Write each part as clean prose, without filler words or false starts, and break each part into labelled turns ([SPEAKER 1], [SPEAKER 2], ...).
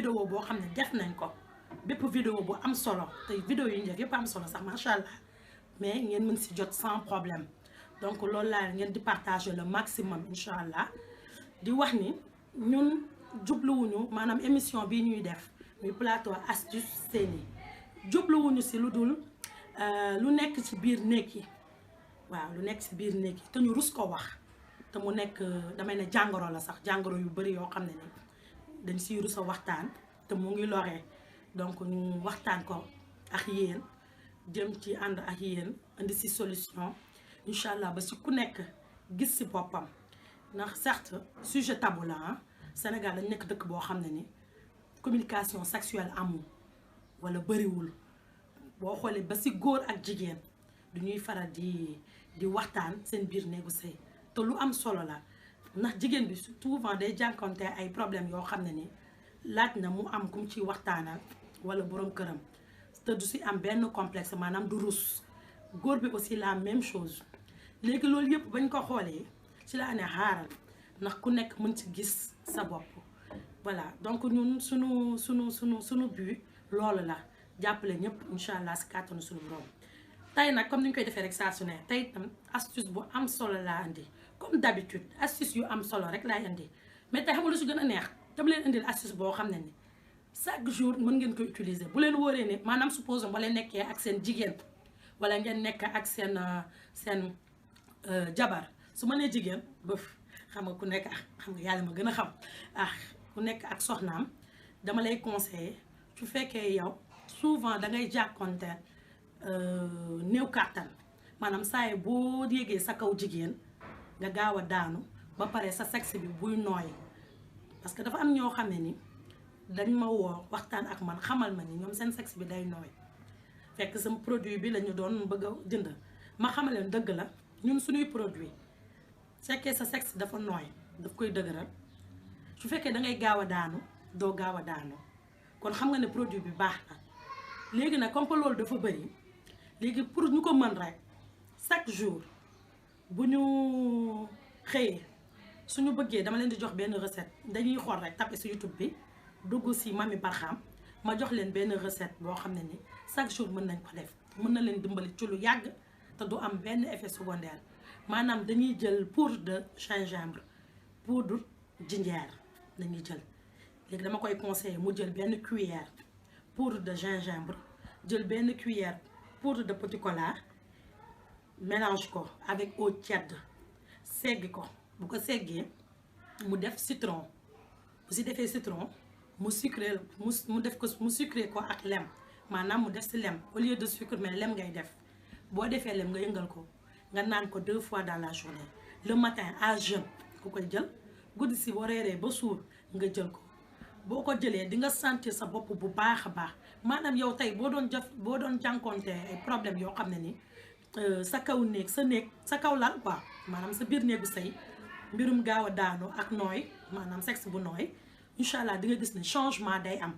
[SPEAKER 1] vidéo boo xam ne def nañ ko bépp vidéo bu am solo te vidéo yi ñu def yëpp am solo sax macha allah mais ngeen mën si jot sans problème donc loolu laa ngeen di partager le maximum incha allah di wax ni ñun jubluwuñu maanaam émission bii ñuy def muy plateau astuce seeni jubluwuñu si lu dul lu nekk ci biir néeg yi waaw lu nekk ci biir néeg yi te ñu rus ko wax te mu nekk damay ne jàngoro la sax jàngoro yu bari yoo xam ne ni dañ siy rus a waxtaan te mu ngi loree donc ñu waxtaan ko ak yéen jëm ci ànd ak yéen indi si solution incha allah ba si ku nekk gis si boppam ndax certes sujet tabou la Sénégal dañ nekk dëkk boo xam ne ni communication sexuelle amul wala bëriwul boo xoolee ba si góor ak jigéen du ñuy faral di waxtaan seen biir néegu sëy te lu am solo la ndax jigéen bi souvent day jànkonte ay problèmes yoo xam ne ni laaj na mu am kum ci waxtaanal wala borom këram te du si am benn complexe maanaam du rus góor bi aussi la même chose léegi loolu yëpp bañ ko xoolee ci laa ne xaaral ndax ku nekk mën ci gis sa bopp voilà donc ñun sunu but loolu la jàppale ñëpp incha allah si kàttanu suñu borom tey nag comme ni ñu koy defee rek saa su ne tey itam astuce bu am solo laa indi comme d'habitude astuce yu am solo rek laay indi mais tey xam nga lu si gën a neex dama leen indil astuce boo xam ne ni chaque jour mën ngeen ko utiliser bu leen wóoree ne maanaam supposons ba leen nekkee ak seen jigéen wala ngeen nekk ak seen jabar su ma nee jigéen bëf xam nga ku nekk xam nga yàlla ma gën a xam ku nekk ak soxnaam dama lay conseiller su fekkee yow souvent da ngay jàkkoonte néew kàttan maanaam saa yi boo yégee sa kaw jigéen nga gaaw a daanu ba pare sa sexe bi buy nooy parce que dafa am ñoo xam ne ni dañ ma woo waxtaan ak man xamal ma ni ñoom seen sexe bi day nooy fekk sama produit bi lañu doon bëgg a jënd ma xamal leen dëgg la ñun suñuy produit fekkee sa sexe dafa nooy daf koy dëgëral su fekkee da ngay gaaw a daanu doo gaaw a daanu kon xam nga ne produit bi baax na léegi nag comme que loolu dafa bëri léegi pour ñu ko mën rek chaque jour bu ñu xëyee suñu bëggee dama leen di jox benn recette dañuy xool rek tapé si YouTube bi dugg si Mamy Barham ma jox leen benn recette boo xam ne ni chaque jour mën nañ ko def mën na leen dimbali ci lu yàgg te du am benn effet secondaire maanaam dañuy jël poudre de gingembre poudre jinjeer dañuy jël léegi dama koy conseiller mu jël benn cuillère poudre de gingembre jël benn cuillère poudre de petit cola mélange ko avec eau tiède segg ko bu ko seggee mu def citron bu si defee citron mu sucré mu def ko mu sucré ko ak lem maanaam mu def si lem au lieu de sucre mais lem ngay def boo defee lem nga yëngal ko nga naan ko 2 fois dans la journée le matin à jeun ku koy jël guddi si boo reeree ba suur nga jël ko boo ko jëlee di nga sentir sa bopp bu baax a baax maanaam yow tey boo doon jànkoonte ay problème yoo xam ne ni sa kaw néeg sa kaw lal quoi maanaam sa biir néegu sëy mbirum gaaw a daanu ak nooy maanaam sexe bu nooy incha allah di nga gis ne changement day am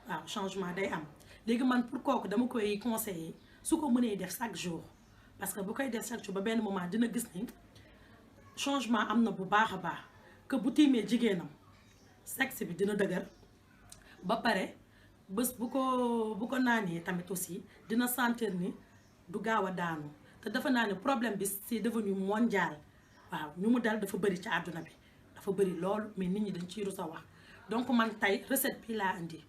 [SPEAKER 1] waaw changement day am léegi man pour kooku dama koy conseiller su ko mënee def chaque jour parce que bu koy def chaque jour ba benn moment dina gis ni changement am na bu baax a baax que bu tiimee jigéenam sexe bi dina dëgër ba pare bés bu ko naanee tamit aussi dina sentir ni du gaaw a daanu te dafa naa ne problème bi c'est devenu mondial waaw ñu mu dal dafa bëri ci àdduna bi dafa bëri lool mais nit ñi dañ ciy rus a wax donc man tey recette bi laa indi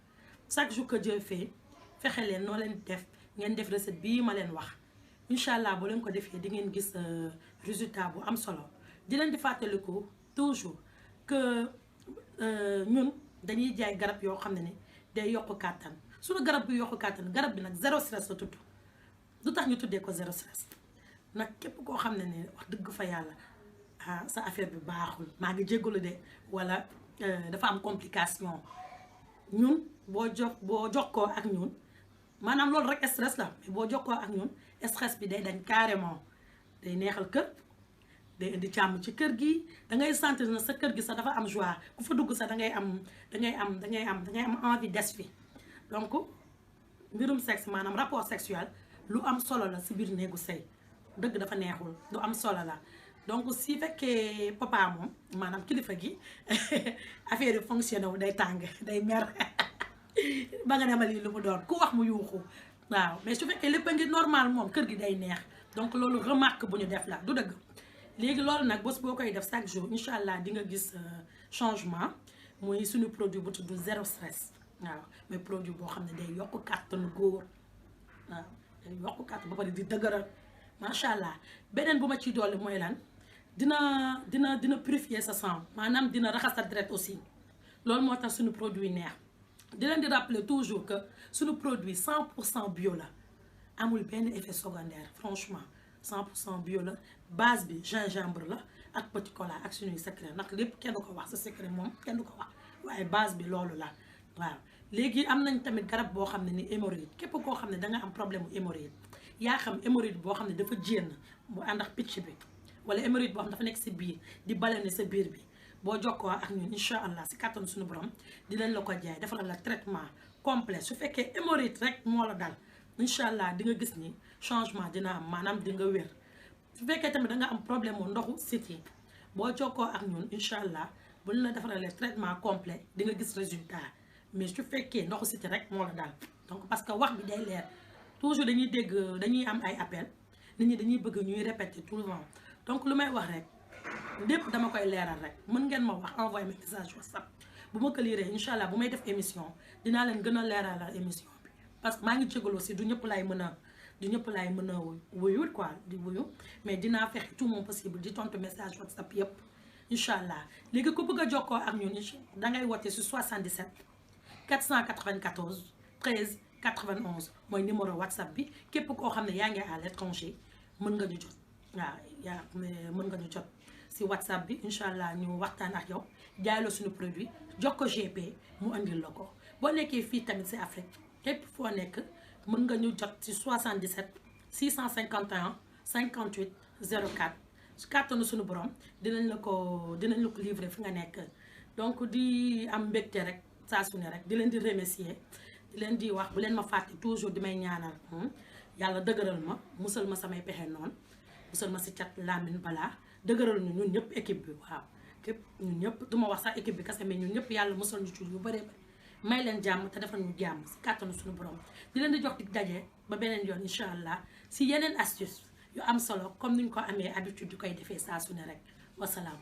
[SPEAKER 1] chaque jour que Dieu fait fexe leen noo leen def ngeen def recette bii ma leen wax incha allah boo leen ko defee di ngeen gis résultat bu am solo di leen di fàttaliku toujours que ñun dañuy jaay garab yoo xam ne ni day yokk kàttan suñu garab bi yokk kàttan garab bi nag zéro stress la tudd du tax ñu tuddee ko zéro stress nag képp koo xam ne ni wax dëgg fa yàlla sa affaire bi baaxul maa ngi jéggalu de wala dafa am complication ñun boo jokkoo ak ñun maanaam loolu rek stress la mais boo jokkoo ak ñun stress bi day dañ carrément day neexal kër day indi càmm ci kër gi da ngay sentir na sa kër gi sax dafa am joie ku fa dugg sax da ngay am envie des fi donc mbirum sexe maanaam rapport sexuel lu am solo la si biir néegu sëy dëgg dafa neexul lu am solo la donc si fekkee papa moom maanaam kilifa gi affaire yi fonctionné wu day tàng day mer ba nga dema lii lu mu doon ku wax mu yuuxu waaw mais su fekkee lépp a ngi normal moom kër gi day neex donc loolu remarque bu ñu def la du dëgg léegi loolu nag bés boo koy def chaque jour incha allah di nga gis changement muy suñu produit bu tudd zéro stress waaw mais produit boo xam ne day yokk kàttanu góor waaw day yokk kàttan ba pare di dëgëral macha allah beneen bu ma ciy dolli mooy lan dina purifier sa sang maanaam dina raxas sa deret aussi loolu moo tax suñu produit neex di leen di rappeler toujours que suñu produit 100% bio la amul benn effet secondaire franchement 100% bio la base bi gingembre la ak petit cola ak suñuy secret ndax lépp kenn du ko wax sa secret moom kenn du ko wax waaye base bi loolu la waaw léegi am nañ tamit garab boo xam ne ni hémorroïde képp koo xam ne da nga am problème mu hémorroïde yaa xam hémorroïde boo xam ne dafa jénn bu ànd ak picc bi wala hémorroïde boo xam ne dafa nekk si biir di ballonné sa biir bi boo jokkoo ak ñun incha allah si kàttanu suñu borom dinañ la ko jaay defal la traitement complet su fekkee hémorroïde rek moo la dal incha allah di nga gis ni changement dina am maanaam di nga wér su fekkee tamit da nga am problème mu ndoxu siti boo jokkoo ak ñun incha allah bu ñu la defaralee traitement complet di nga gis résultat mais su fekkee ndoxu siti rek moo la dal donc parce que wax bi day leer toujours dañuy dégg dañuy am ay appel nit ñi dañuy bëgg ñuy répéter tout le temps donc lu may wax rek lépp dama koy leeral rek mën ngeen ma wax envoyer message WhatsApp bu ma ko liiree incha allah bu may def émission dinaa leen gën a leeralal émission bi parce que maa ngi jégalu aussi du ñëpp laay mën a wuyu quoi di wuyu mais dinaa fexe tout mon possible di tontu message WhatsApp yëpp incha allah léegi ku bëgg a jokkoo ak ñun dangay woote si 77 494 13 91 mooy numéro WhatsApp bi képp koo xam ne yaa ngi à l'étranger mën nga ñu jot waaw mën nga ñu jot si WhatsApp bi incha allah ñu waxtaan ak yow jaay la suñu produit jox ko GP mu andil la ko boo nekkee fii tamit si Afrique képp foo nekk mën nga ñu jot si 77 651 58 04 su kàttanu suñu borom dinañ la ko livrer fi nga nekk donc di am mbégte rek saa su ne rek di leen di remercier di leen di wax bu leen ma fàtte toujours di may ñaanal yàlla dëgëral ma musal ma samay pexe noonu musal ma si cat làmmiñ balaa dëgëral ñu ñun ñëpp équipe bi waaw képp ñun ñëpp duma wax sax équipe bi kese mais ñun ñëpp yàlla musal ñu ci yu bëree bëri may leen jàmm te defal ñu jàmm si kàttanu suñu borom di leen di jox di daje ba beneen yoon incha allah si yeneen astuce yu am solo comme ni ñu ko amee habitude di koy defee saa su ne rek wasalaam.